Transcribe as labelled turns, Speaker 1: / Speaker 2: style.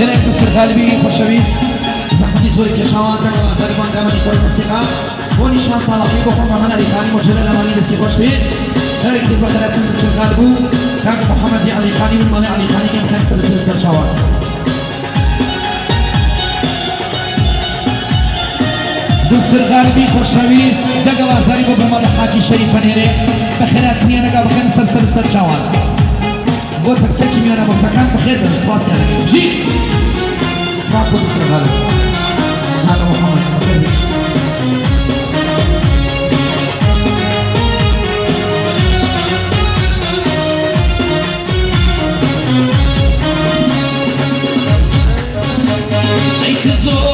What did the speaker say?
Speaker 1: لەلایەن دکتۆر غالبی خۆشەویست زەحمەتی زۆری کێشاوە دەگەڵ ئازاری بۆ ئەندامانی کۆڕی مۆسیقا بۆ نیشمان ساڵحی بۆ خۆم بەهمەن عەلیخانی مۆجەلە لەمانی دەستی خۆش بێ جارێکی تر بەخێرهاتن دکتۆر غالب و کاک محەمەدی عەلیخانی و ماڵی عەلیخانی کەم خەن سەر سەر سەرچاوان. دکتۆر غالبی خۆشەویست دەگەڵ ئازاری بۆ بەماڵی حاجی شەریفە نێرێ بەخێرهاتنیان ئەکا بخەن سەر سەر و سەر چاوان بۆ تەک تەکی میانە بەڵتەکان بەخێر بن سپاسیان ئەکەین بژی. سپاس بۆ دکتۆر غالب. کاکە محەممەد بەخێر بێی. ئەی کزۆ.